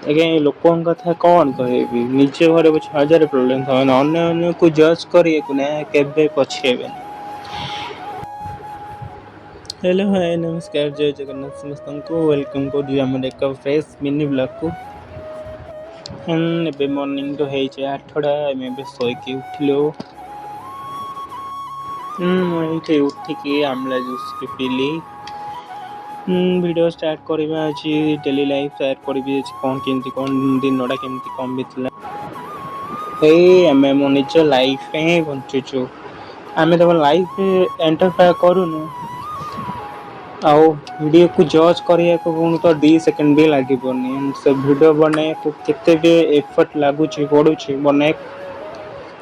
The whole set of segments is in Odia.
ଆଜ୍ଞା, ଏ ଲୋକଙ୍କ କଥା କ'ଣ କହିବି? ନିଜ ଘରେ ପଛେ ହଜାରେ ପ୍ରୋବ୍ଲେମ୍ ଥାଉ, ଅନ୍ୟକୁ ଜଜ୍ କରିବାକୁ ନା କେବେ ପଛେଇବେନି। ହ୍ୟାଲୋ, ହାଏ, ନମସ୍କାର, ଜୟ ଜଗନ୍ନାଥ ସମସ୍ତଙ୍କୁ। Welcome କରୁଛି ଆମର ଏକ ଫ୍ରେଶ୍ ମିନି ବ୍ଲଗ୍କୁ। ଏବେ ମର୍ଣ୍ଣିଂ ତ ହେଇଛି 8ଟା। ଆମେ ଏବେ ଶୋଇକି ଉଠିଲୁ। ମୁଁ ଏଇଠି ଉଠିକି ଆମ୍ଳା ଜୁସ୍ ବି ପିଇଲି। ଭିଡ଼ିଓ ଷ୍ଟାର୍ଟ କରିବା। ଆଜି ଡେଲି ଲାଇଫ୍ ସେୟାର କରିବି, ଆଜି କ'ଣ କେମିତି କ'ଣ ଦିନଟା କେମିତି କ'ଣ ବିତିଲା। ଏଇ ଆମେ ଆମ ନିଜ ଲାଇଫ୍ ହିଁ ବଞ୍ଚୁଛୁ, ଆମେ ତମ ଲାଇଫ୍ ଏଣ୍ଟରଫେୟାର କରୁନୁ। ଆଉ ଭିଡ଼ିଓକୁ ଜଜ୍ କରିବାକୁ ପୁଣି ତ 2 ସେକେଣ୍ଡ ବି ଲାଗିବନି। ସେ ଭିଡ଼ିଓ ବନେଇବାକୁ କେତେ ବି ଏଫର୍ଟ ଲାଗୁଛି, ପଡ଼ୁଛି ବନେଇବାକୁ,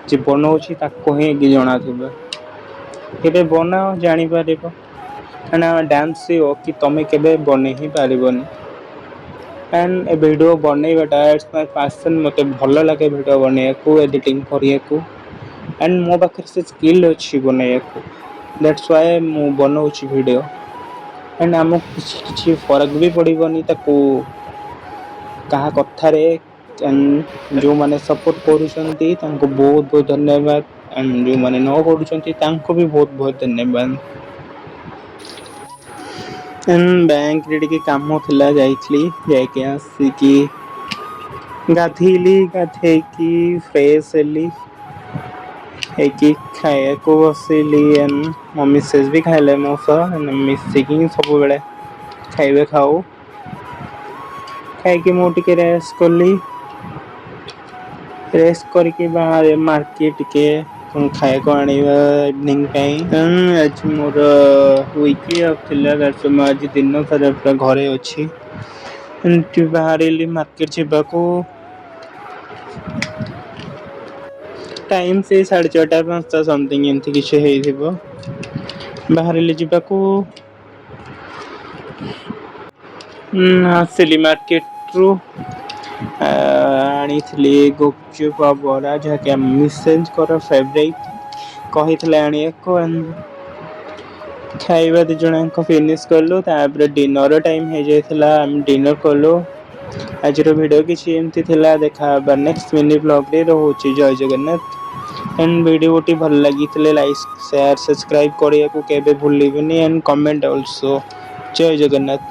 ଯିଏ ବନଉଛି ତାକୁ ହିଁ ଜଣାଥିବ। କେବେ ବନାଅ, ଜାଣିପାରିବ। କାହିଁକିନା ଡ୍ୟାନ୍ସ ସିଓର କି ତମେ କେବେ ବନେଇ ହିଁ ପାରିବନି। ଆଣ୍ଡ ଏ ଭିଡ଼ିଓ ବନେଇବାଟା it's my passion. ମୋତେ ଭଲ ଲାଗେ ଭିଡ଼ିଓ ବନେଇବାକୁ, ଏଡ଼ିଟିଂ କରିବାକୁ, ଆଣ୍ଡ ମୋ ପାଖରେ ସେ ସ୍କିଲ୍ ଅଛି ବନେଇବାକୁ। That's Y ମୁଁ ବନଉଛି ଭିଡ଼ିଓ। ଆଣ୍ଡ ଆମକୁ କିଛି କିଛି ଫରକ ବି ପଡ଼ିବନି ତାକୁ କାହା କଥାରେ। ଆଣ୍ଡ ଯେଉଁମାନେ ସପୋର୍ଟ କରୁଛନ୍ତି, ତାଙ୍କୁ ବହୁତ ବହୁତ ଧନ୍ୟବାଦ। ଆଣ୍ଡ ଯେଉଁମାନେ ନ କରୁଛନ୍ତି, ତାଙ୍କୁ ବି ବହୁତ ବହୁତ ଧନ୍ୟବାଦ। ବ୍ୟାଙ୍କରେ ଟିକେ କାମ ଥିଲା, ଯାଇଥିଲି। ଯାଇକି ଆସିକି ଗାଧେଇଲି। ଗାଧେଇକି ଫ୍ରେଶ୍ ହେଲି, ହେଇକି ଖାଇବାକୁ ବସିଲି। ଆଣ୍ଡ ମୋ ମିସେସ୍ ବି ଖାଇଲେ ମୋ ସହ। ମିଶିକି ହିଁ ସବୁବେଳେ ଖାଇବା ଖାଉ। ଖାଇକି ମୁଁ ଟିକେ ରେଷ୍ଟ କଲି। ରେଷ୍ଟ କରିକି ବାହାରେ ମାର୍କେଟ ଟିକେ କ'ଣ ଖାଇବାକୁ ଆଣିବା ଇଭିନିଂ ପାଇଁ। ଆଜି ମୋର ୱିକଲି ଅଫ୍ ଥିଲା, that's ମୁଁ ଆଜି ଦିନ ସାରା ପୁରା ଘରେ ଅଛି। ଏମିତି ବାହାରିଲି ମାର୍କେଟ ଯିବାକୁ। ଟାଇମ୍ ସେଇ 4:30, 5ଟା ସମଥିଙ୍ଗ ଏମିତି କିଛି ହେଇଥିବ। ବାହାରିଲି ଯିବାକୁ। ଆସିଲି ମାର୍କେଟରୁ। ଆଣିଥିଲି ଗୁପଚୁପ୍ ଆଉ ବରା, ଯାହାକି ଆମ ମିସେସ୍ଙ୍କର ଫେଭରାଇଟ୍। କହିଥିଲେ ଆଣିବାକୁ। ଖାଇବା ଦୁଇ ଜଣଙ୍କ ଫିନିଶ୍ କଲୁ। ତାପରେ ଡିନର ଟାଇମ୍ ହେଇଯାଇଥିଲା, ଆମେ ଡିନର କଲୁ। ଆଜିର ଭିଡ଼ିଓ କିଛି ଏମିତି ଥିଲା। ଦେଖା ହେବା ନେକ୍ସଟ ମିନି ବ୍ଲଗ୍ରେ। ରହୁଛି, ଜୟ ଜଗନ୍ନାଥ। ଆଣ୍ଡ ଭିଡ଼ିଓଟି ଭଲ ଲାଗିଥିଲେ ଲାଇକ୍, ସେୟାର, ସବସ୍କ୍ରାଇବ୍ କରିବାକୁ କେବେ ଭୁଲିବେନି, ଆଣ୍ଡ କମେଣ୍ଟ ଅଲସୋ। ଜୟ ଜଗନ୍ନାଥ।